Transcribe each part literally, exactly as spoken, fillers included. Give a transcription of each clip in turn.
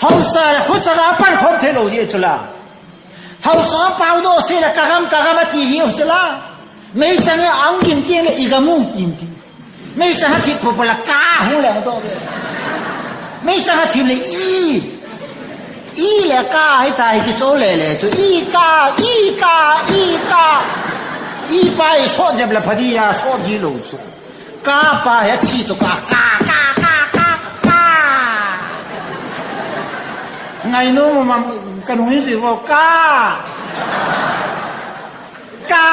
Haosa le khochaga pan khom thei lou hi chu la. Haosa pao doh se le ka gam, ka gam ati hi chu la. Meichang a ang kin tieng le i gam u tin ti. Meichang a thip popo la ka hung le doh ve. Meichang a thip le i. I le ka hi ta hi ki so le le chu. I ka, i ka, i ka. I pa i so jep le pha di a so ji lou chu. Ka pa hi a thi chu ka, ka, ka, ka, ka, ka. Ngai nu ma, ka nu hi ji vo ka. Ka.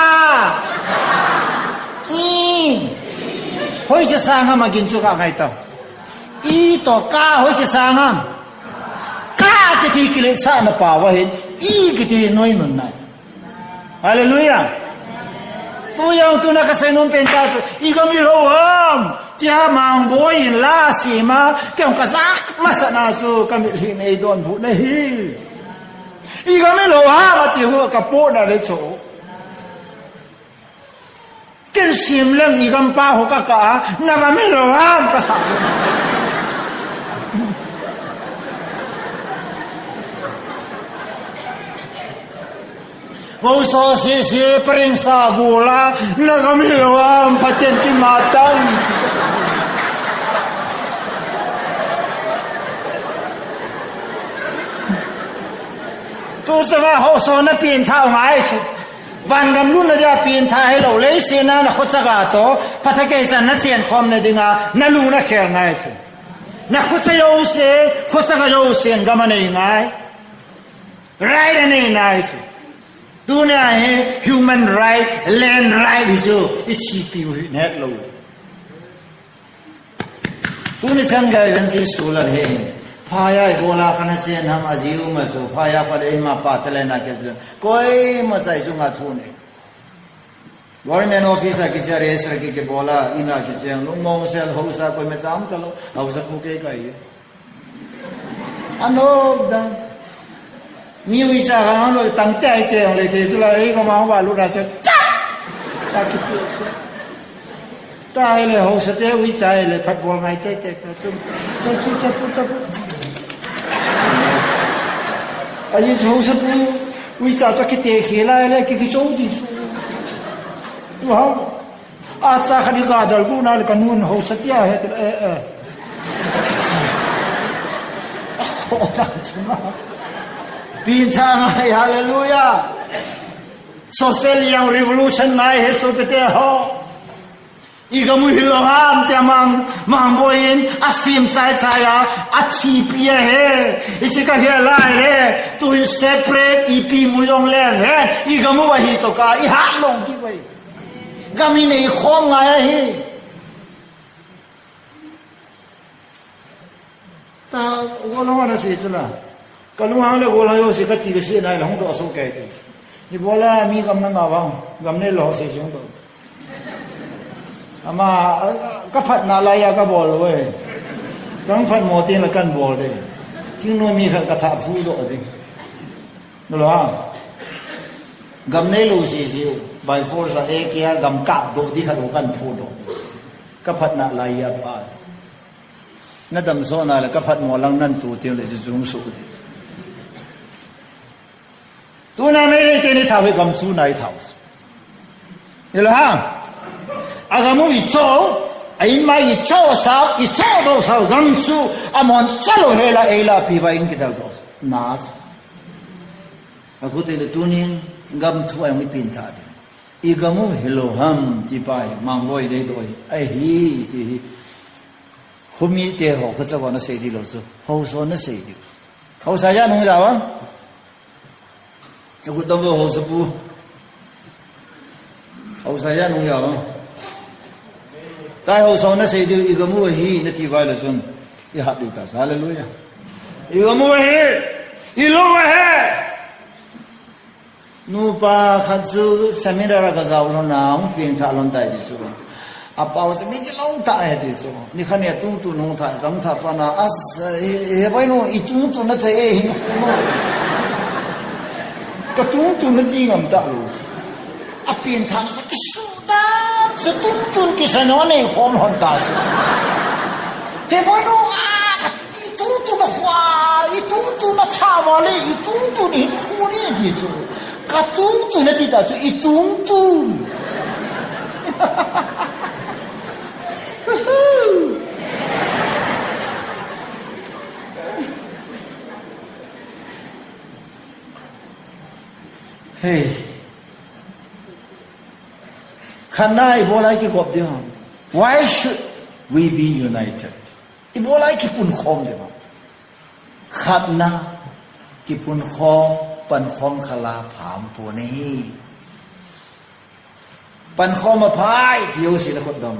I. Hoiche sang ham a gin chu ka ngai ta. I toh ka hoiche sang ham. Ka kiti kiletsahna pao ahin. I kiti hi noi nun nai. Hallelujah. Tu jong tuna ka seinom pen ta chu, i gam hilou ham tia Mangboi in la sima, kei jong ka jah masat na chu ka mitlhi nei donbut na hi. I gam hilou ham ati hu ka po na le chu. Ken sim leng i gam pa ho ka ka a, na gam hilou ham ka sa. Haosa sese, pareng sa gola, na gam hilou ham, Pathen kimatang. Tu changa haosa na pengthah u ngai chu. Van gam lutna dia pengthah hilou, leiset a na khochaga toh, phatah kei chan na chenkhom na dinga, na lu na khel ngai chu. Na khocha jouse, khochaga jouse in gam anei ngai. Right anei ngai chu. Tunia hi human right, land right hi chu i thipi u hi het lou. Tuni chan gei ven ji sulat hi. Phai a ibola kana chen ham a ji u ma chu. Phai a pa le ima pa te le na ke chu. Koima chai chu nga thu ne. Government office a kiche register ki, kibol a, in a kicheng, lungmong sel, haosa koima cham talou, haosa pu kei kai. Anop dan. Mi uicha ka hang lou, tang te ai te hong le te chu la, ei ko ma hong va lu ra chu, cha! Ta ki te chu. Ta ai le haosa te uicha ai le phat bol ngai te te ta chu. Cha pu, cha pu, cha pu. Ai chu haosa pu, uicha cha ki te khi lai le, ki ki chou di chu. Wow. Acha khat i ka dal gu na le ka nun haosa tia he te, eh, eh. Pengthah ngai, hallelujah. Social jong revolution ngai he sopite ho. I gam u hilou ham tia Mang, Mangboi in a sim chai chai a, a thipi a he. I chi ka he lai he. Tu hi separate ipi mu jong le he. I gam u ahi toh ka, i hat lou ki vai. Gam i nei khom ngai ahi. Ta, golhang ana sei chu la. Ka lunghang le golhang jouse ka ti ka sei nai la hung doh so kei tu. Ibola mi gam na ngah vang, gam nei lou sei sei hung doh. Ama, a, a, ka phatna lai a ka bol lou e. Ka hung phat mo tin la kan bol de. Thingnoimi khat ka thah phu doh ding. Nalo ha. Gam nei lou sei sei, by force a, eh, kia gam kap doh di khat u kan phu doh. Ka phatna lai a pha. Na dam so na le ka phat mo lang nan tu ti le chu jum su. Tuna Meitei te ni thah hi gam chu nai thah. Ila ha. A gam u i cho, a in ma i cho sa, i cho do sa gam chu, a mon cha lou he la ei la pi va in kidal do. Na. A khu te le tunin gam thu a jong i pengthah di. I gam u hilou ham ti pa hi, Mangboi dei doi. Ahi ti hi. Khomite ho, khocha ho na sei di lou chu. Haosa na sei di. Haosa ja nung ja vang. Agut dam vo haosa pu. Haosa ja nung ja vang. Tai haosa na sei di, i gam u ahi na ti vai lou chun. I hat diu ta. Hallelujah. I gam u ahi. I lou ahi. Nupa khat chu seminar a ka jao lhon a, hung pengthah lhon tai ti chu. A pao chu mi kilou tah e ti chu. Nikhat nia tungtun hung thah, jam thah pan a, a, he, he boinu, i tungtun na thei e hin khu no. Ka tungtun na ti ngam ta lou. A pengthah na sa kisu ta, sa tungtun kisa no nei khom lhon ta sa. He boinu, a, i tungtun na khwa, i tung Ale, i tungtun in khu ni ti chu. Ka tungtun na ti ta chu, i tungtun. Hey. Khatna ibola i kikop ding ham? Why should we be united? Ibola i kipunkhom ding ham? Khatna, kipunkhom, pankhom khala pham pon ahi. Pankhom aphai, ti ho si na khut dom.